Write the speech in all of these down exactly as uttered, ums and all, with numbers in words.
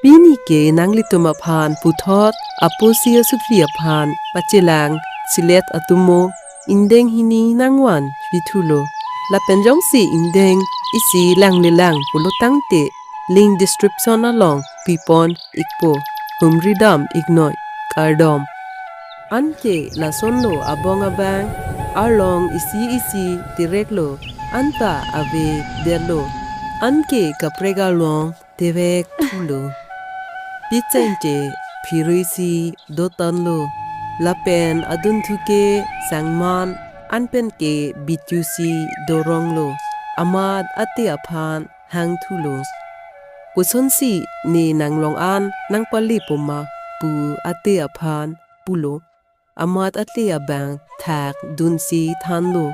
Pini ke nanglitum aphan puthot apo si asupri aphan pachelang silet atumo, indeng hini nangvan pithulo. Lapen jongsi indeng isi langle lang pulo tangte link description along pipon ikpo. Humri dam iknoi, kardom. Anke lasonlo abong abang, arlong isi isi tireklo, anta avedetlo. Anke kaprek arlong tevek thulo. Picheng ke phirui si dotonlo. Lapen adunthu ke sangman, an pen ke bichu si doronglo. Amat ate aphan hangthulo. Kosonsi ne nanglong an nangpale poma pu ate aphan pulo. Amat ate abang thak dunsi thanlo.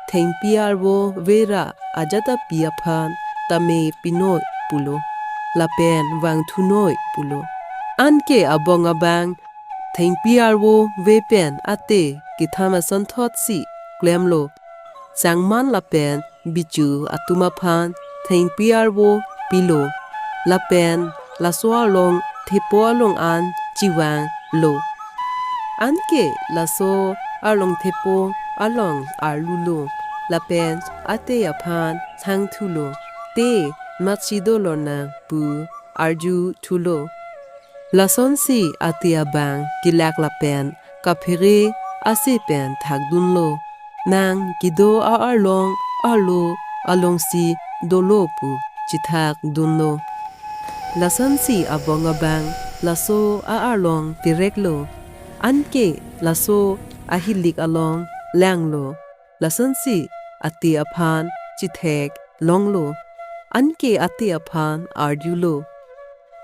Thengpi arvo vera ajat api aphan tame pinoi pulo. Lapen vangthunoi pulo. Anke abong abang thengpi arvo ve pen ate kethan asonthotsi klemlo. Sangman lapen bichu atum aphan thengpi arvo pilo. Lapen laso arlong thepo along an chevanglo. Anke laso arlong thepo along arlulo. Lapen ate aphan hangthulo. Te, matsi dolonang pu arjuthulo. Lasonsi ate abang kelak lapen kaphere ase pen thakdunlo. Nang kedo a-arlong arlo alongsi dolo pu chethakdunlo. Lasonsi abong abang laso a-arlong tireklo. Anke laso ahilik along langlo. Lasonsi ate aphan chethek longlo. Anke ate aphan arjulo.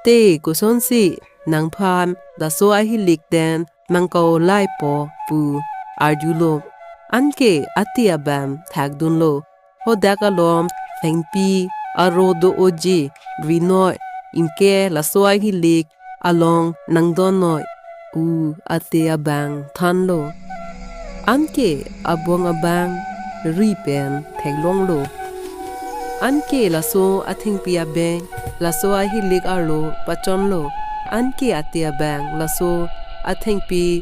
Te kosonsi nangphan laso ahilik den nangkaolaipo pu arjulo. Anke ate abang thakdunlo. Hodak alom thengpi arvo do-oji, rinoi, anke laso ahilik along nangdonnoi pu ate abang thanlo. Anke abong abang ri pen theklonglo. Anke laso athengpi abeng laso ahilik arlo pachonlo. Anke ate abang laso athengpi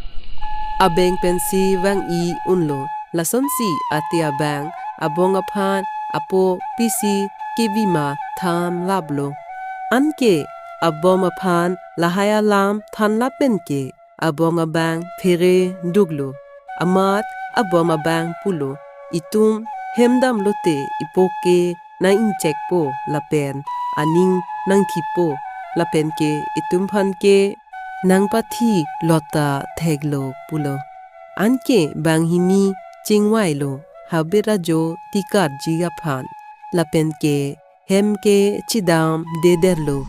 abeng pensi vang-i unlo. Lasonsi ate abang abong aphan apo pisi kevima thanlaplo. Anke abong aphan lahai alam thanlap penke abong abang phere duklo. Amat abong abang pulo, "Itum hem damlote ipo ke nang-ingchekpo lapen aning nangthipo, lapen ke itumphan ke nangpathi lota theklo," pulo. Anke banghini chingvailo, habit ajo tikatji aphan, lapen ke hem ke chedamdedetlo.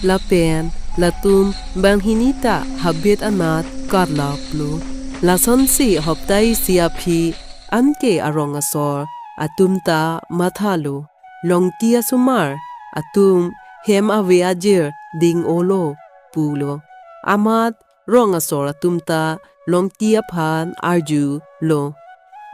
Lapen latum banghini ta habit anat katlaplo. Lasonsi hopta isi aphi anke arong asor atum ta mathalo. Longti asomar atum hem ave ajir ding-olo pulo. Amat rong asor atum ta Longti aphan arjulo.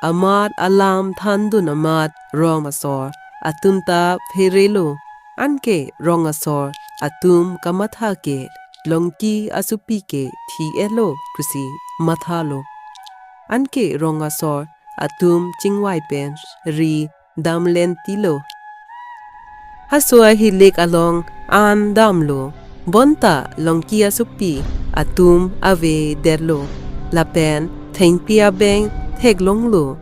Amat alam thandun amat rong asor atum ta pherelo. Anke rong asor atum kamatha ke Longti asopi ke thi-etlo pusi mathalo. Anke rong asor atum chingvai pen ri damlentilo. Haso ahilik along an damlo. Bonta Longti asopi atum avedetlo. Lapen thengpi abeng theklonglo.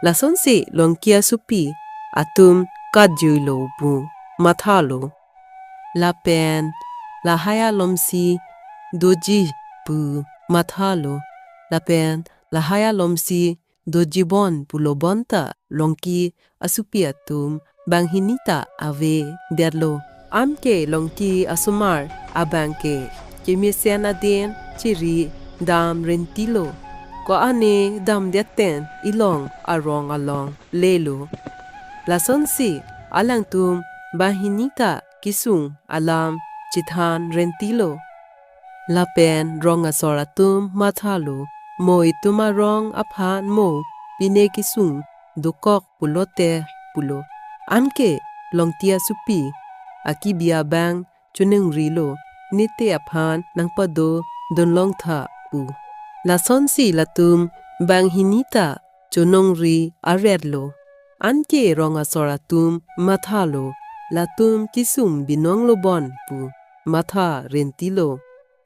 Lasonsi Longti asopi atum katjuilo pu mathalo. Lapen lahai alomsi doji pu mathalo. Lapen lahai alomsi dojibon pulo bonta Longti asopi atum banghini ta avedetlo. Anke Longti asomar abang ke kemesen aden chiri damrentilo. Ko-an ne damdet pen ilong arong along lelo. Lasonsi alangtum banghini ta kesung alam chethanrentilo. Lapen rong asor atum mathalo, "Mo itum arong aphan mo pine kesung dokok pulote," pulo. Anke Longti asopi akibi abang choningri lo, nete aphan nangpado dunlong tha pu. Lasonsi latum banghini ta choningri aret lo. Anke rong asor atum matha lo, latum kesung binong lo bon pu matha renti lo.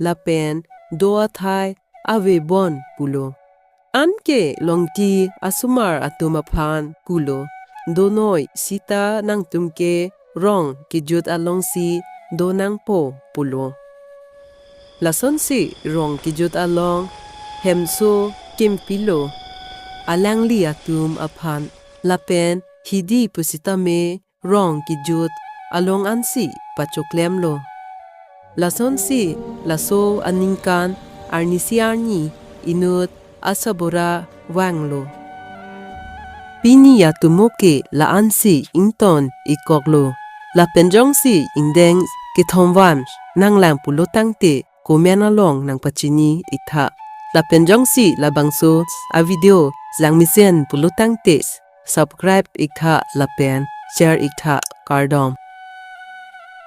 Lapen do athai ave bon pulo. Anke Longki asomar atum aphan pulo, donoi sita nangtum ke rong kejut alongsi do nangpo pulo. Lasonsi rong kejut along hemso kimpilo alangli atum aphan, lapen hidi pusitame rong kejut along ansi pachoklemlo. Lasonsi laso aningkan arnisi arni inut asabura vanglo. Pini atomo ke la-ansi ington-ikkoklo. Lapen jongsi ingdeng kethom van nanglang pulo tangte comment along nangpachini-ik tha. Lapen jongsi labangso avideo langmesen pulo tangte subscribe-ik tha lapen share-ik tha, kardom.